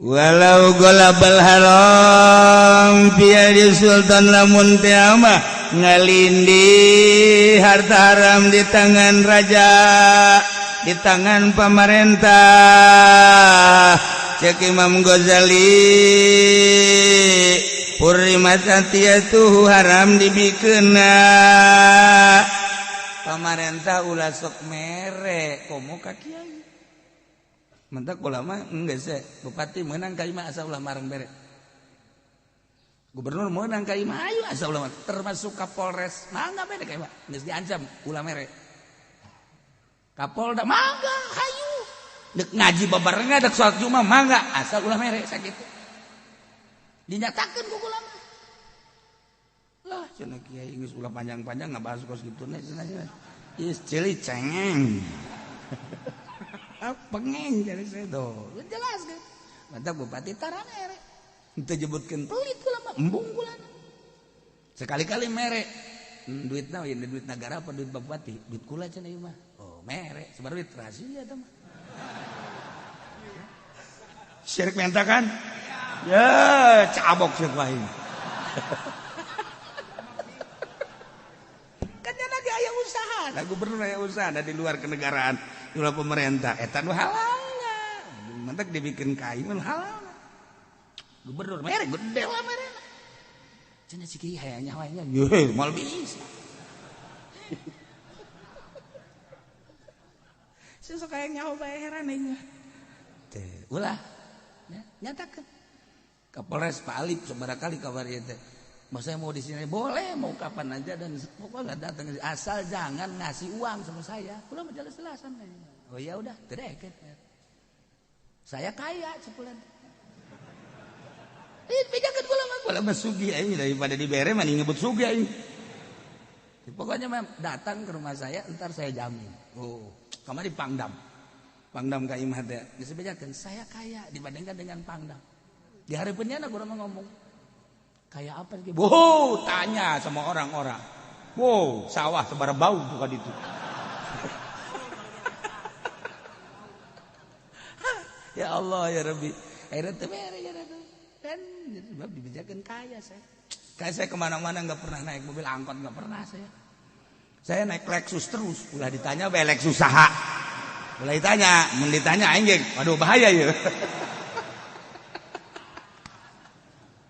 Walau golabal haram di Sultan lamun teh mah ngalindi harta haram di tangan raja, di tangan pemerintah. Cek Imam Ghazali, hurrimat atiyatuhu, haram dibikeuna pamarentah. Ulah sok mere komo ka kiai. Mentak ulama enggak sih, bupati menang ka imah asal ulah marang bere, gubernur menang ka imah ayo asal ulah, termasuk Kapolres mangga bere ka imah, geus diancam ulah mere. Kapolda mangga hayu, dek ngaji babarengan, dek salat Jumat mangga, asal ulah mere. Sakitu dinyatakan ku ulama lah. Cenah kiai geus ulah panjang-panjang ngabahas kos kitu cenah. Geus ceuli cengeng pengeng jadi saya tuh jelas kan. Mantap, bupati tara mere, itu jebutkan pelit kula, embung kula sekali-kali mere. Duit na ini duit negara apa duit bupati? Duit kula cenah ieu mah. Oh, mere sebar duit rahasia eta mah. Syirik minta kan ya, cabok sih lain kan. Lagi aya usaha nah, gubernur aya usaha ada di luar kenegaraan, di luar pemerintah, eta nu halal. Mantak dibikin kain nu halal. Gubernur mere gede lah mere. Cenah si kiai hayang nyawa ye moal bisa. Sok hayang nyawa bae, heran aing teh. Ulah ya, nyatakan Kapolres Pak Alip seberapa kali kabar ieu teh. Mau saya mau di sini boleh, mau kapan aja, dan pokoknya datang asal jangan ngasih uang sama saya. Udah jelas-jelasan. Oh ya udah, tidak kan. Saya kaya sebulan. Eh, bejakeun kula mah, kula mah sugih aing, daripada dibere mah nyebut sugih aing. Pokoknya mah datang ke rumah saya, ntar saya jamin. Oh, kamari Pangdam. Pangdam ka imah teh geus bejakeun saya kaya dibandingkan dengan Pangdam. Di hari penyana gua mah ngomong kayak apa sih? Wow, tanya sama orang-orang. Wow, sawah sebar bau bukan itu. Ya Allah ya Rabbi. Akhirnya teu mere ya. Dan sebab dibejakeun kaya saya. Kayak saya kemana-mana nggak pernah naik mobil angkot, nggak pernah saya. Saya naik Lexus terus. Ulah ditanya bae Lexus saha. Ulah ditanya, mun ditanya aing ge, waduh bahaya ya.